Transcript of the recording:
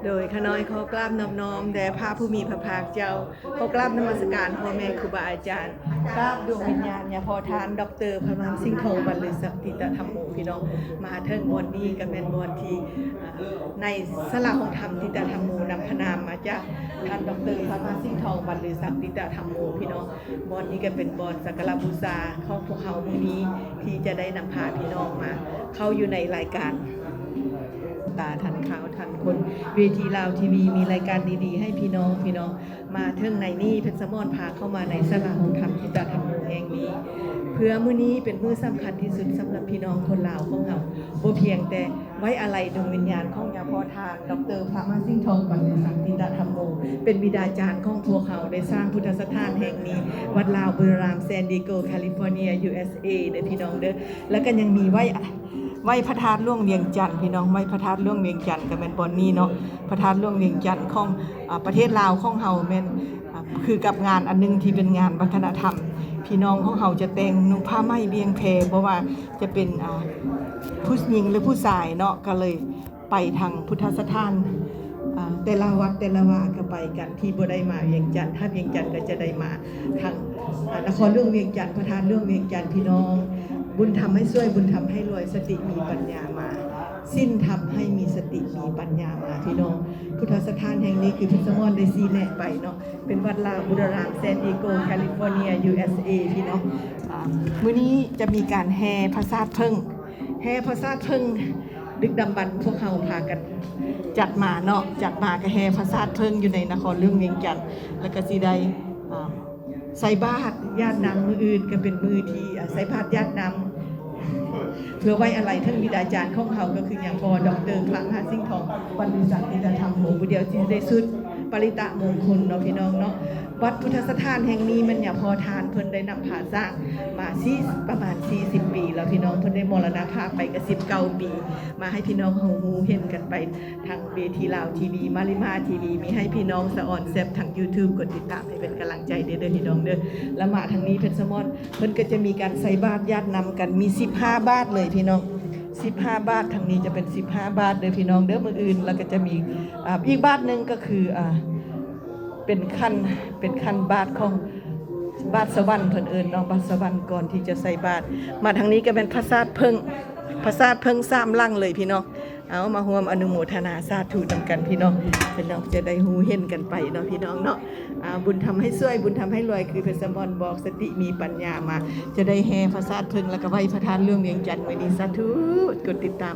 ໂດຍ ຂ້ານ້ອຍຂໍກາບນອບນ້ອມແດ່ພະຜູ້ມີພະພາກເຈົ້າ, ຂໍກາບນະມັດສະການພໍ່ແມ່ຄູບາອາຈານ, ກາບດວງວິນຍານຍາພໍ່ທ່ານ ດອກເຕີ ພະມານ ສິງທອງ ບັນລືສັກ ຕິຕະທຳໂມ ພີ່ນ້ອງ. ມາເຖິງບ່ອນນີ້ກໍແມ່ນບ່ອນທີ່ ອ່າ ໃນສາລາຫ້ອງທຳ ຕິຕະທຳໂມ ນຳພະນາມມາຈາກທ່ານ ດອກເຕີ ພະມານ ສິງທອງ ບັນລືສັກ ຕິຕະທຳໂມ ພີ່ນ້ອງ. ບ່ອນນີ້ກໍເປັນບ່ອນສັກກາລະບູຊາຂອງພວກເຮົາມື້ນີ້ ທີ່ຈະໄດ້ນຳພາພີ່ນ້ອງມາເຂົ້າຢູ່ໃນລາຍການຕາທັນຂ່າວທັນຄົນ ເວທີລາວທີວີ ມີລາຍການດີໆໃຫ້ພີ່ນ້ອງ, ພີ່ນ້ອງ. ມາເຖິງໃນນີ້ ເພັດສະໝອນພາເຂົ້າມາໃນສາລາຫ້ອງທຳ ຕິຕະທຳໂມ ແຫ່ງນີ້ ເພື່ອມື້ນີ້ເປັນມື້ສຳຄັນທີ່ສຸດສຳລັບພີ່ນ້ອງຄົນລາວຂອງເຮົາ, ບໍ່ພຽງແຕ່ໄວ້ອາໄລດວງວິນຍານຂອງຍາພໍ່ທ່ານ ດອກເຕີ ພະມານ ສິງທອງ ບັນລືສັກ ຕິຕະທຳໂມ ເປັນບິດາຈານຂອງພວກເຮົາ ໄດ້ສ້າງພຸດທະສະຖານແຫ່ງນີ້ ວັດລາວບູລະລາມ San Diego California USA ເດີພີ່ນ້ອງເດີ. ແລ້ວກໍຍັງມີໄວ້ ໄວ້ພະທາດຫຼວງວຽງຈັນ ພີ່ນ້ອງ, ໄວ້ພະທາດຫຼວງວຽງຈັນກໍແມ່ນບ່ອນນີ້ເນາະ, ພະທາດຫຼວງວຽງຈັນຂອງ ອາ ປະເທດລາວຂອງເຮົາແມ່ນ ອາ ຄືກັບງານອັນໜຶ່ງທີ່ເປັນງານວັດທະນະທຳ. ພີ່ນ້ອງຂອງເຮົາຈະແຕ່ງນຸ່ງຜ້າໄໝວຽງແພ ບໍ່ວ່າຈະເປັນ ອາ ຜູ້ຍິງ ຫຼື ຜູ້ຊາຍເນາະ, ກໍເລີຍໄປທາງພຸດທະສະຖານ ອາ ແຕ່ລະວັດແຕ່ລະວາກໍໄປກັນ ທີ່ບໍ່ໄດ້ມາວຽງຈັນ. ຖ້າວຽງຈັນກໍຈະໄດ້ມາທາງ ອາ ນະຄອນຫຼວງວຽງຈັນ, ພະທາດຫຼວງວຽງຈັນ ພີ່ນ້ອງ. ບຸນທຳໃຫ້ຊ່ວຍ ບຸນທຳໃຫ້ລວຍ ສະຕິມີປັນຍາມາ, ສິນທຳໃຫ້ມີ ສະຕິມີປັນຍາມາ ພີ່ນ້ອງ. ພຸດທະສະຖານແຫ່ງນີ້ຄືເພິ່ນສະໝອນໄດ້ຊີ້ແນະໄປເນາະ, ເປັນວັດລາວບູລະລາມ San Diego California USA ພີ່ນ້ອງ. ອາ ມື້ນີ້ຈະມີການແຫ່ພະສາດເຜິ້ງ, ແຫ່ພະສາດເຜິ້ງດຶກດຳບັນ ພວກເຮົາພາກັນຈັດມາເນາະ, ຈັດມາກໍແຫ່ພະສາດເຜິ້ງຢູ່ໃນນະຄອນຫຼວງວຽງຈັນ ແລ້ວກໍຊິໄດ້ ອາ ໃສ່ບາດຢາດນ້ຳ. ມື້ອື່ນກໍເປັນມື້ທີ່ ອາ ໃສ່ບາດຢາດນ້ຳ ເພື່ອໄວ້ອາໄລເຖິງບິດາຈານຂອງເຮົາ ກໍຄືຍາພໍ່ ດອກເຕີ ພະມານ ສິງທອງ ບັນລືສັກ ຕິຕະທຳໂມ. ດຽວຊິໄດ້ຊຸດປະລິຕະມົງຄຸນເນາະ ພີ່ນ້ອງເນາະ. ວັດພຸດທະສະຖານແຫ່ງນີ້ແມ່ນຍາພໍ່ທ່ານເພິ່ນໄດ້ນຳພາສ້າງມາສີ່ ປະມານສີ່ສິບປີແລ້ວ ພີ່ນ້ອງ, ເພິ່ນໄດ້ມໍລະນະພາບໄປກໍສິບເກົ້າປີ. ມາໃຫ້ພີ່ນ້ອງເຮົາຮູ້ເຫັນກັນໄປ ທາງເວທີລາວທີວີ ມາລິມາທີວີ ມີໃຫ້ພີ່ນ້ອງສະອອນແຊບທາງ YouTube ກົດຕິດຕາມໃຫ້ເປັນກຳລັງໃຈເດີ ເດີພີ່ນ້ອງເດີ. ລະມາທາງນີ້ເພິ່ນສະໝອນ ເພິ່ນກໍຈະມີການໃສ່ບາດຢາດນ້ຳກັນ ມີສິບຫ້າບາດເລີຍພີ່ນ້ອງ, ສິບຫ້າບາດ. ທາງນີ້ຈະເປັນສິບຫ້າບາດເດີພີ່ນ້ອງເດີ ມື້ອື່ນ. ແລ້ວກໍຈະມີ ອາ ອີກບາດໜຶ່ງກໍຄື ອາ ເປັນຂັນ ເປັນຂັນບາດຂອງບາດສະຫວັນ ເພິ່ນເອີ້ນເນາະ ບາດສະຫວັນ ກ່ອນທີ່ຈະໃສ່ບາດ. ມາທາງນີ້ກໍແມ່ນພະສາດເຜິ້ງ ພະສາດເຜິ້ງສາມຫຼັງເລີຍພີ່ນ້ອງ. ເອົາ ມາຮ່ວມອະນຸໂມທະນາສາທຸນຳກັນພີ່ນ້ອງ, ພີ່ນ້ອງຈະໄດ້ຮູ້ເຫັນກັນໄປເນາະ ພີ່ນ້ອງເນາະ. ອາ ບຸນທຳໃຫ້ຊ່ວຍ ບຸນທຳໃຫ້ລວຍ ຄືເພິ່ນສະໝອນບອກ ສະຕິມີປັນຍາມາ, ຈະໄດ້ແຫ່ພະສາດເຜິ້ງ ແລ້ວກໍໄຫວ້ພະທາດຫຼວງວຽງຈັນມື້ນີ້. ສາທຸ ກົດຕິດຕາມ